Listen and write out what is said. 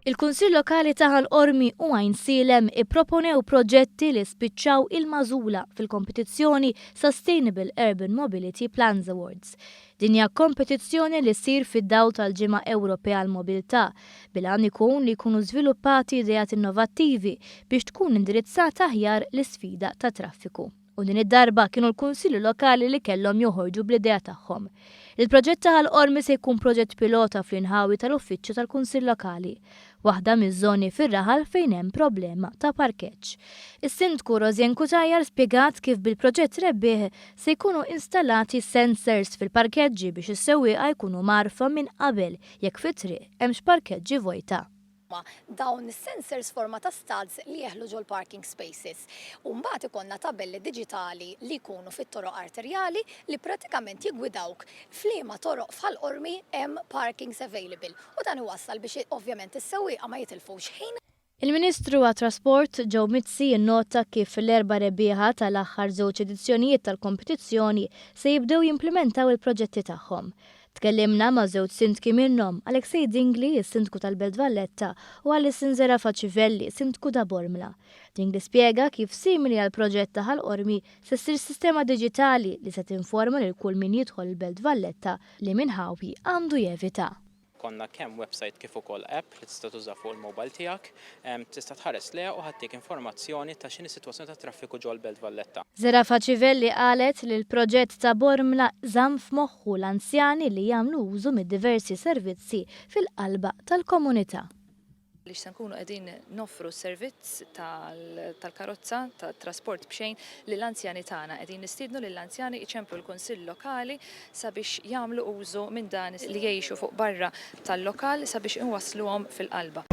Il-Kunsill Lokali ta' Ħal Qormi u Għajnsielem ipproponew proġetti li spiċċaw il-magħżula fil-kompetizzjoni Sustainable Urban Mobility Plans Awards. Din hija kompetizzjoni li ssir fid-dawl tal-Ġimgħa Ewropea għall-Mobilità, bil-għan ikun li jkunu żviluppati ideat innovattivi biex tkun indirizzata aħjar l-isfida tat-traffiku. U din id-darba kienu l-kunsilli lokali li kellhom joħorġu bl-idea tagħhom. Il-proġett ta' Ħal Qormi se jkun proġett pilota fl-inħawi tal-uffiċċju tal-Kunsill Lokali, waħda miż-żoni fir-raħal fejn hemm problema ta' parkeġġ. Is-Sindku Rosianne Cutajar spjegat kif bil-proġett rebbieħ se jkunu installati sensors fil-parkeġġi biex is-sewwieqa jkunu mgħarrfa minn qabel jekk fit-triq hemmx parkeġġi vojta. Huma dawn is-sensors forma ta' studs li jeħlu ġol-parking spaces. U mbagħad ikollna tabelli diġitali li jkunu fit-toroq arterjali li pratikament jiggwidawk f'liema toroq f'Ħal Qormi hemm parkings available. U dan iwassal biex ovvjament is-sewwieqa ma jitilfux ħin. Il-Ministru għat-Trasport, Joe Mizzi innota kif l-erba' rebbieħa tal-aħħar żewġ edizzjonijiet tal-kompetizzjoni se jibdew jimplimentaw il-proġetti tagħhom. Tkellimna ma' żewġ sindki minnhom, Alexei Dingli, is-Sindku tal-Belt Valletta, u Alison Zerafa Civelli, Sindku ta' Bormla. Dingli spjega kif simili għall-proġett ta' Ħal Qormi se ssir sistema diġitali li se tinforma lil kull min jidħol il-Belt Valletta li minħawi għandu jevita. Konna kemm website kif ukoll app li tista' tuża fuq il-mobile tiegħek. Tista' tħares lejha u ħa ttik informazzjoni ta' x'inhi s-sitwazzjoni tat-traffiku ġol-Belt Valletta. Zerafa Civelli qalet li l-proġett ta' Bormla żamm f'moħħu l-anzjani li jagħmlu użu mid-diversi servizzi fil-qalba tal-komunità. Għaliex se nkunu qegħdin noffru s-servizz tal-karozza tat-trasport b'xejn lill-anzjani tagħna. Qegħdin nistiednu lill-anzjani jċemplu l-Kunsill Lokali sabiex jagħmlu użu minn dan li jgħixu fuq barra tal-lokal sabiex inwassluhom fil-qalba.